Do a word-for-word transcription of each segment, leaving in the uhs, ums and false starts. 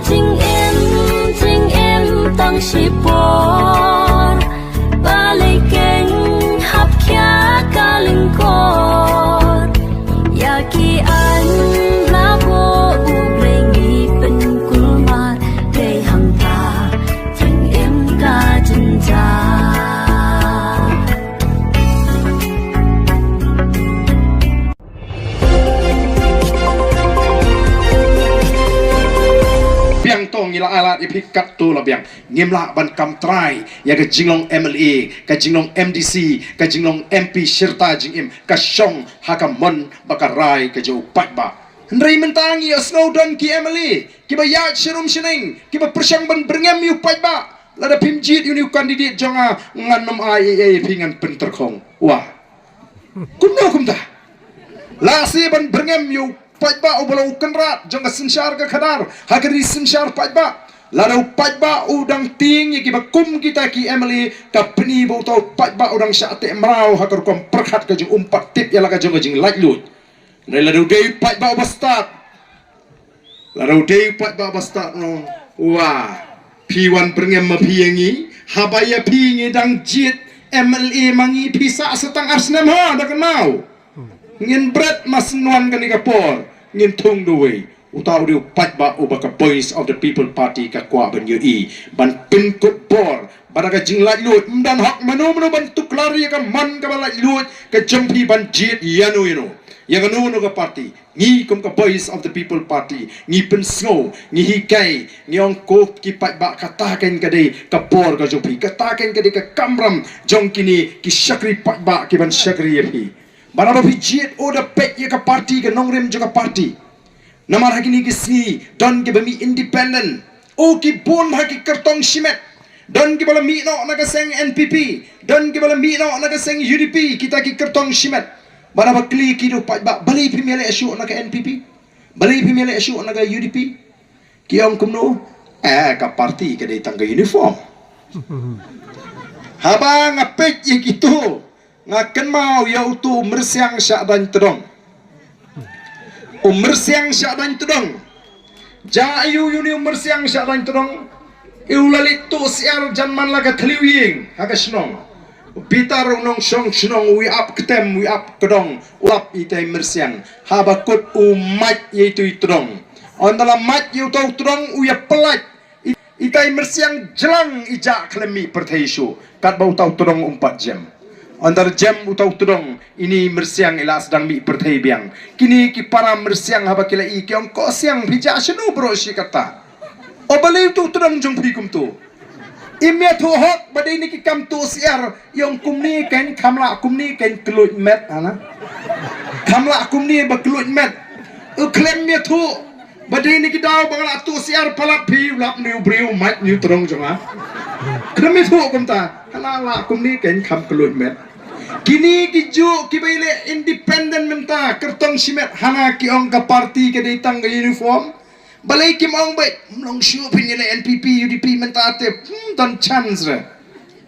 Jingim, jingim tang shipor, ba lei keiñ hap khia ka lyngkor. Ïa ki aiñ la buh U Blei ngi pynkulmar, dei hangta jingim ka jynjar. Biang to ngi la alat ïa phi katto la biang. Ngim lah ban kam trai ïa ka jinglong M L A, ka jinglong M D C, ka jinglong M P shirta jingim, ka shong ha ka mon bad ka rai ka jong u paidbah. Hynrei mynta ngi ïohsngew don ki M L A kiba ïaid sharum shaneng, kiba pyrshang ban byrngem ïa u paidbah. Lada phim jied ïa une u candidate jong nga, ngan nym ai ei ei ïa phi, ngan pyntyrkhong. Wah. Kumno kumta? Lashai ban byrngem ïa u paidbah uba long u kynrad jong ka synshar ka khadar ha ka ri synshar paidbah. Lada u paidbah u dang tieng ïa kiba kum kita ki M L A, ka pyni ba uta u paidbah u dang shah teh mraw ha ka rukom pyrkhat ka jong u, um pat tip ïa la ka jong ka jinglaitluid. Hynrei lada u dei u paidbah uba stad, lada u dei u paidbah uba stad, no. Wah, phi wan byrngem ma phi ïa ngi, haba ïa phi ngi dang jied M L A ma ngi, phi sah sa tang ar snem, ha, da kynmaw. Ngin bret ma shen wan kane ka por, ngin thung da uwei. Uta u dei u paidbah uba ka Voice of the People Party ka kwah ban ïohi, ban pynkup bor, bad da ka jinglaitluid, ym don hok mano mano ban tuklar ïa ka mon kaba laitluid ka jong phi ban jied ïano ïano ïa kano kano ka party. Ngi kum ka Voice of the People Party ngi pynsngew, ngi hikai, ngi ong ko ki paidbah, kata keiñ ka dei ka bor ka jong phi, kata keiñ ka dei ka kamram jong kine ki shakri paidbah ki ban shakri ïa phi. Bad haba phi jied, u da peit ïa ka party, ka nongrim jong ka party. Namar ha kine ki sngi don kiba mih independent, u ki bun ha ki kyrtong shimet. Don kiba la mih noh na ka seng N P P, don kiba la mih noh na ka seng U D P, kita ki kyrtong shimet. Bad haba kylli ki da u paidbah, balei phim ïaleh shuh na ka N P P, balei phim ïaleh shuh na ka U D P, ki ong kumno? Eh, ka party ka dei tang ka uniform. Haba nga peit ïa kito, nga kynmaw ïa uto u myrsiang shah daiñ tdong. U myrsiang shah daiñ tdong. Jia aiu ïa une u myrsiang shah daiñ tdong? U la leit tuh syiar jan man la ka thliew ïing ha ka shnong. U bitar u nongshong shnong, u ïa ap ktem, u ïa ap kdong, u ap ïa itai myrsiang. Haba kut u mait ïa ito i tdong. Ynda la mait ïa uto u tdong, u ïa pyllait. I, itai myrsiang jlang, i jah khlem mih pyrthei shuh. Katba uto u tdong um pat jem. Ynda la jem uto u tdong, ine i myrsiang i la sdang mih pyrthei biang. Kine ki para myrsiang haba ki la ïohi ki ong, ko siang, phi jah shano baroh shi katta? O balei uto u tdong jong phi kumto? Im ïathuh hok ba dei ne ki kam tuh syiar, i ong kumne keiñ, kham lah kumne keiñ, kylluid met, hana. Kham lah kumne ba kylluid met. U khlem ïathuh ba dei ne ki daw ba nga la tuh syiar palat, phi u lap ne u briew, mait ne u tdong jong nga. Khlem ïathuh kumta, hana lah kumne keiñ, kham kylluid met. Kine ki juh kiba ïaleh independent mynta, kyrtong shimet, hana ki ong ka party ka dei tang ka uniform. Balei kim ong beit, ym long shuh phin ïaleh N P P, U D P mynta te, hmm, don chance re.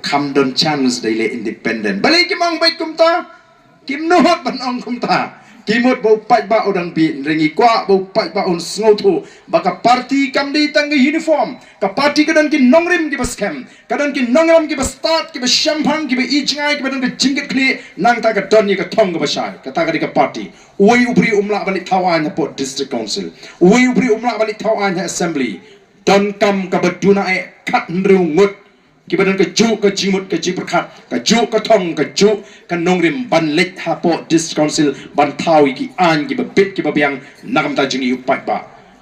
Kham don chance da ïaleh independent. Balei kim ong beit kumta? Kim nud ban ong kumta. Ki mut ba u paidbah u dang bieit, hynrei ngi kwah ba u paidbah un sngewthuh ba ka party kam dei tang ka uniform. Ka party ka don ki nongrim kiba skhem, ka don ki nongrim kiba stad, kiba shemphang, kiba ïeit jngai, kiba don ka jingkitkhlieh, nangta ka don ïa ka thong kaba shai. Kata ka dei ka party. Uwei u briew um lah ban leit thaw aiñ hapoh District Council. Uwei u briew um lah ban leit thaw aiñ ha Assembly. Donkam kaba duna eh khathynriew ngut kiba don kajuh ka jingmut ka jingpyrkhat, kajuh ka thong, kajuh ka nongrim ban leit hapoh District Council ban thaw ïa ki aiñ kiba bit kiba biang na ka bynta jong ngi u paidbah.